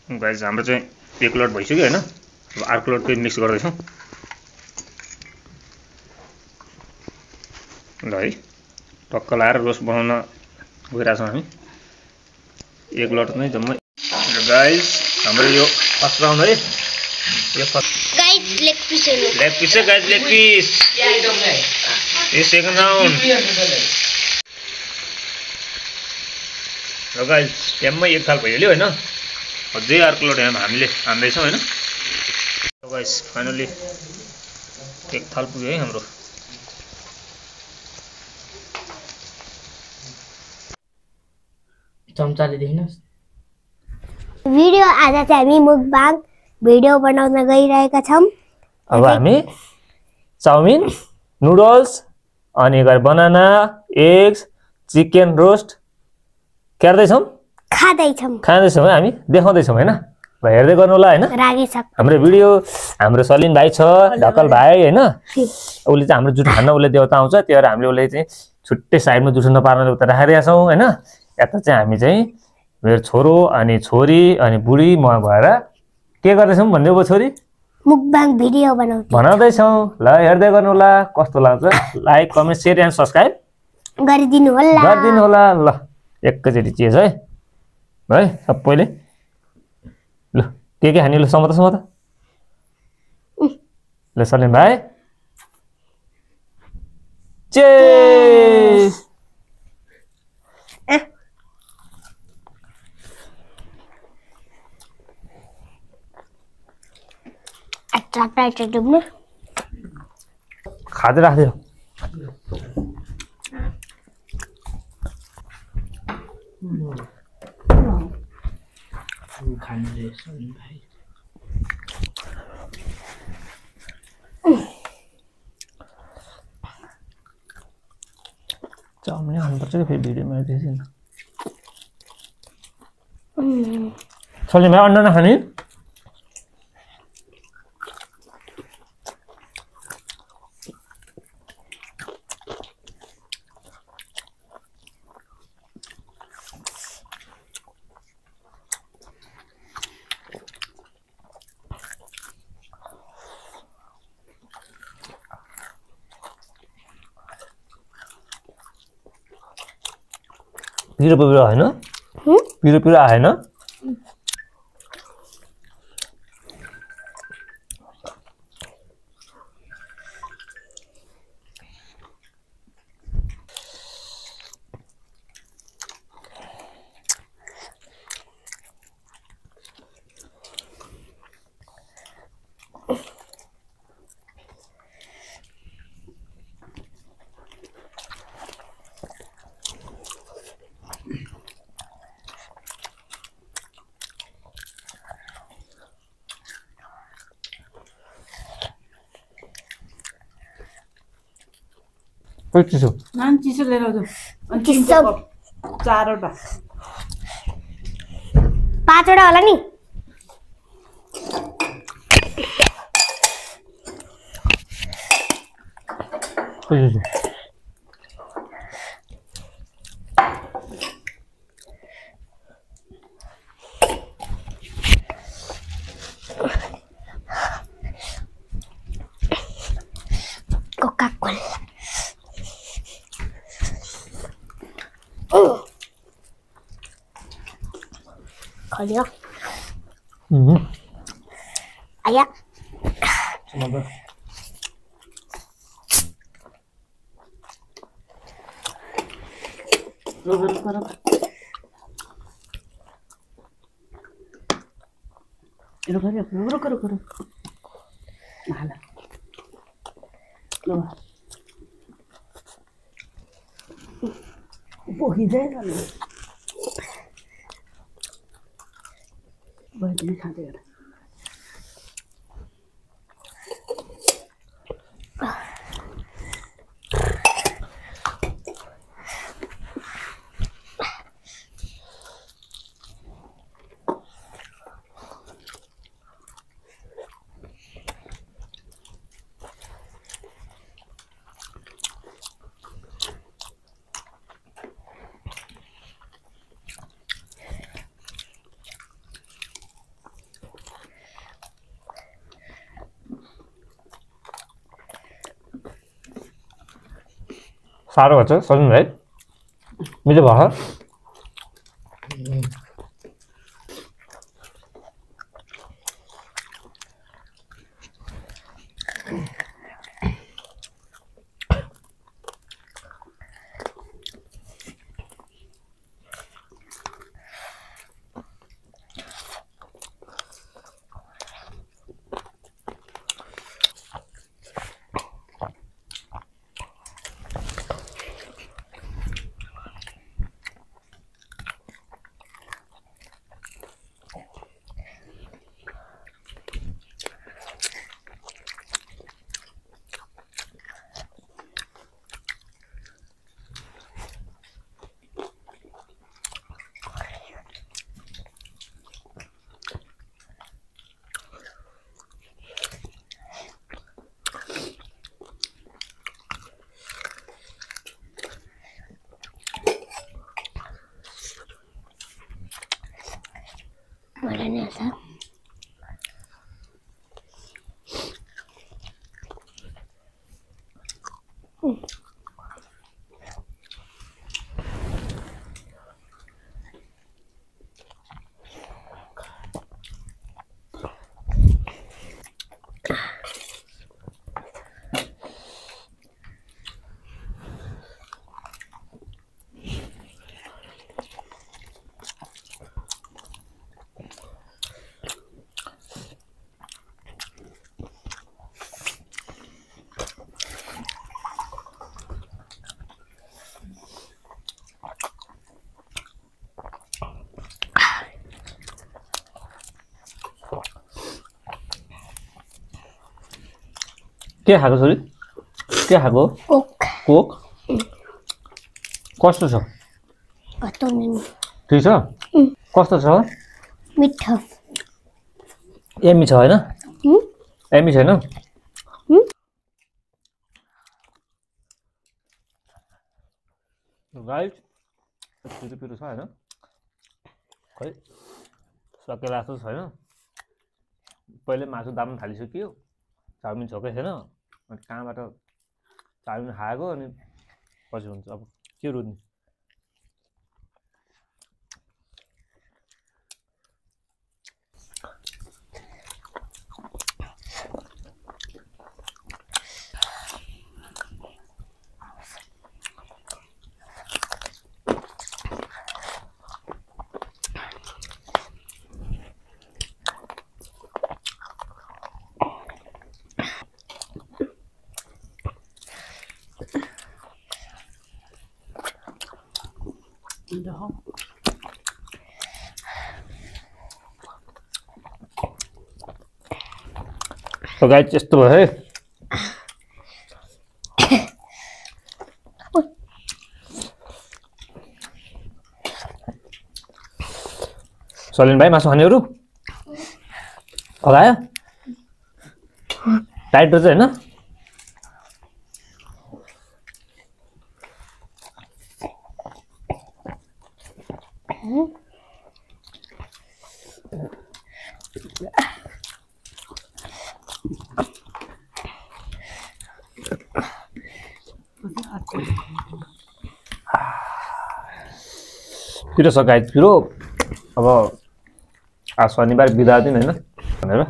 Guys हाम्रो चाहिँ एक लोड भइसक्यो हैन। अब अर्को लोड पनि मिक्स गर्दै छौं। ल है टक्क लाएर रोस्ट बनाउन गइरहेछौं हामी। एक लोड नै जम्मै। गाइस हाम्रो यो फर्स्ट राउन्ड है। यो फर्स्ट गाइस लेग पिस है गाइस लेग पिस। यो सेकेन्ड राउन्ड। र गाइस ट्याममै एक थाल भइहाल्यो हैन। अझै अर्को लोड हामीले हान्दै छौं हैन। So guys, finally एक थाल पुग्यो है हाम्रो। चम्चाले देखिनुहोस्। भिडियो आज चाहिँ हामी मुकबाङ भिडियो बनाउन गइरहेका छौं। अब हामी चाउमिन, नुडल्स अनि बनाना, एग्स, चिकन रोस्ट खाँदै छौं है हामी देखाउँदै छौं हैन। ल हेर्दै गर्नु होला हैन। हाम्रो भिडियो हाम्रो सलिन भाइ छ, ढकल भाइ हैन। उले चाहिँ हाम्रो जुठो खान उले देउता आउँछ, त्यही भएर हामीले उले चाहिँ छुट्टै साइडमा जुठो नपार्न उता राखिरहेका छौं हैन। यता चाहिँ हामी चाहिँ मेरो छोरो अनि छोरी अनि बुढी म भएर के गर्दै छौं भन्दै भयो छोरी? मुकबाङ भिडियो बनाउँदै छौं। ल हेर्दै गर्नु होला कस्तो लाग्छ। Like, comment, share and subscribe गरिदिनु होला। ल एकैचोटी चेज है सबैले। ल के खाने? ल समता ल सलिम भाइ चेज। खाँदै राख्दै खाने सलिम भाइ। चाउमिन हाल्नुपर्छ कि फेरि भिडियोमा देख्दैन। सलिम भाइ अन्डा नखाने? पिरो हैन? पिरो आएन? चिसो नान चिसो लिएर आउँछु। चारवटा 5वटा होला नि। कोका-कोला खलियो। आया रुको हाला लो पोखी जाएगा ना बहुत नहीं खाते यार। साह्रो भएको छ सजिलो है मिठो भयो मलाई नि आउँछ के खाएको छोरी के खाएको कोक कोक कस्तो छ कस्तो नि ठिक छ कस्तो छ मिठो एमी छ हैन एमी छैन राइट पिरो पिरो छ हैन खै सकेला जस्तो छैन पहिले मासु दाम थालिसक्यो चाउमिन छोकै छैन अनि कहाँबाट चाउमिन खाएको अनि पछि हुन्छ अब के रुच्ने तो गाइस यस्तो भयो है सलिन भाइ मासु खानेहरू अगायो टाइट रहेछ हैन पिरो छ गाइस पिरो अब आज शनिबार बिदा दिन हैन भनेर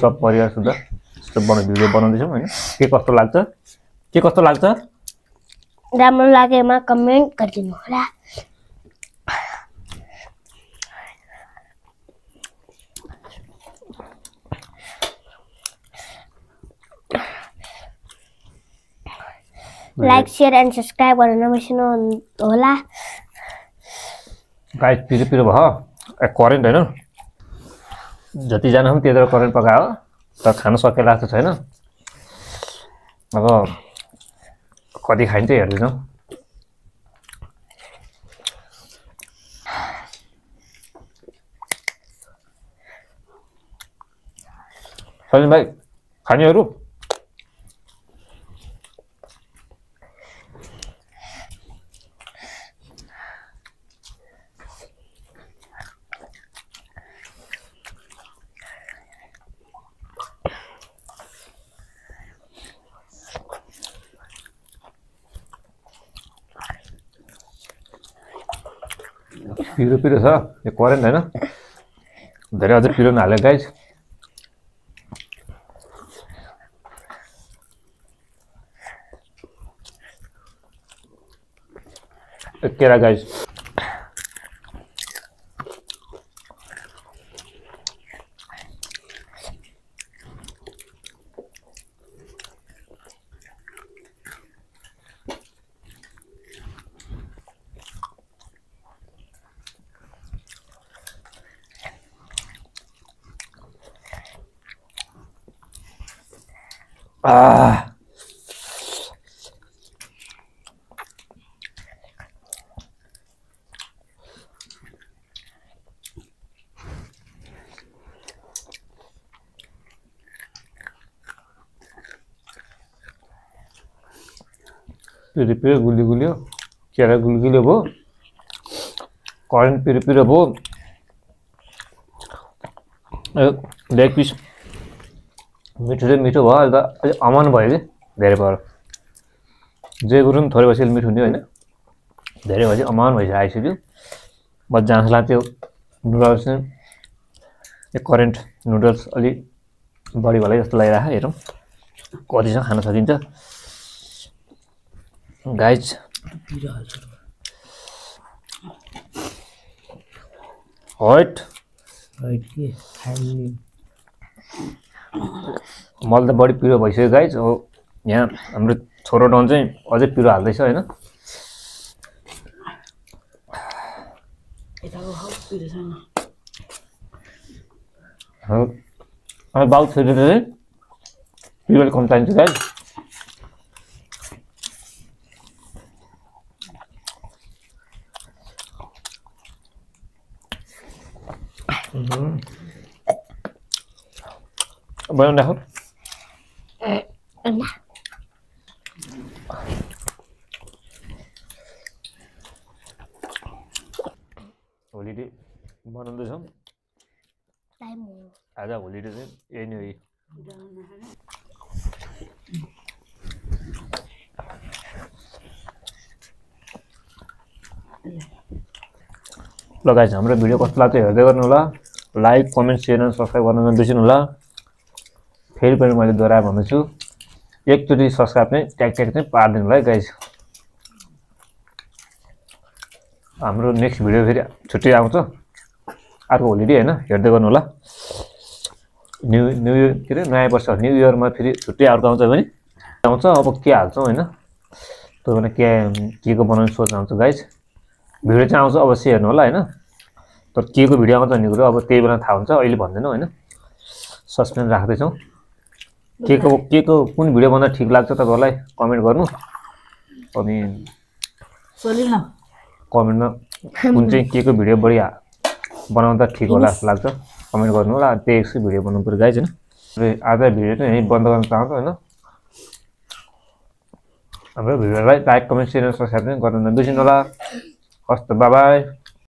सब परिवार सुधा यस्तो भिडियो बनाउँदैछौँ हैन के कस्तो लाग्छ राम्रो लागेमा कमेन्ट गरिदिनु होला लाइक शेयर एन्ड सब्स्क्राइब गर्न नबिर्सनु होला गाइस पिरो पिरो भयो करेन्ट हैन जतिजना पनि त्यत्रो करेन्ट पकायो तर खान सकेला जस्तो छैन अब कति खाइन्छ हेर्दैछौँ सलिन भाइ खानेहरू पिरो पिरो छ यो करेन्ट हैन धेरै अझै पिरो नहाले गाइस केरा गाइस पिरो पिरो गुलियो गुलियो केरा गुलियो भयो करेन्ट पिरो पिरो भयो लेग पिस मिठो चाहिँ मिठो भयो अहिले त अझै अमान भयो कि धेरै भयो जे कुरो पनि थोरै भएपछि मिठो हुने होइन धेरै भएपछि अमान भइसक्यो आइसक्यो मजा आउँछ लाग्थ्यो नुडल्स चाहिँ यो करेन्ट नुडल्स अलि बढी भलै जस्तो लागिरहेको हेरौँ कतिसम्म खान सकिन्छ गाइज हट मलाई त बढी पिरो भइसक्यो गाइज अब यहाँ हाम्रो छोरो डन चाहिँ अझै पिरो हाल्दैछ होइन बाउ छोरीले चाहिँ पिरो कम चाहिन्छ गाइज बनाउनु राखौ होलिडे बनाउँदैछौँ आज होलिडे चाहिँ यही नै हो ल गाइस हाम्रो भिडियो कस्तो लाग्छ हेर्दै गर्नु होला लाइक कमेन्ट शेयर र सब्स्क्राइब गर्न नबिर्सनु होला फेरि पनि मैले दोहोऱ्याएर भन्दैछु एकचोटि सब्स्क्राइब चाहिँ ट्याग ट्याग चाहिँ पारिदिनु होला है गाइस हाम्रो नेक्स्ट भिडियो फेरि छुट्टी आउँछ अर्को होलिडे होइन हेर्दै गर्नु होला न्यू इयर के अरे नयाँ वर्ष न्यू इयरमा फेरि छुट्टी अर्को आउँछ भने आउँछ अब के हाल्छौँ होइन तपाईँलाई के को बनाउने सोच आउँछ गाइस भिडियो चाहिँ आउँछ अवश्य हेर्नु होला होइन तर के को भिडियो आउँछ भन्ने कुरो अब त्यही बेला थाहा हुन्छ अहिले भन्दैनौँ होइन सस्पेन्स राख्दैछौँ के को कुन भिडियो भन्दा ठिक लाग्छ तपाईँहरूलाई कमेन्ट गर्नु अनि कमेन्टमा कुन चाहिँ के को भिडियो बढी बनाउँदा ठिक होला जस्तो लाग्छ कमेन्ट गर्नु होला त्यही एकछिन भिडियो बनाउनु पऱ्यो गाइस होइन आज भिडियो चाहिँ यहीँ बन्द गर्न चाहन्छ होइन हाम्रो भिडियोलाई लाइक कमेन्ट शेयर र सब्स्क्राइब पनि गर्न नबिर्सनु होला हस्त बाई बाई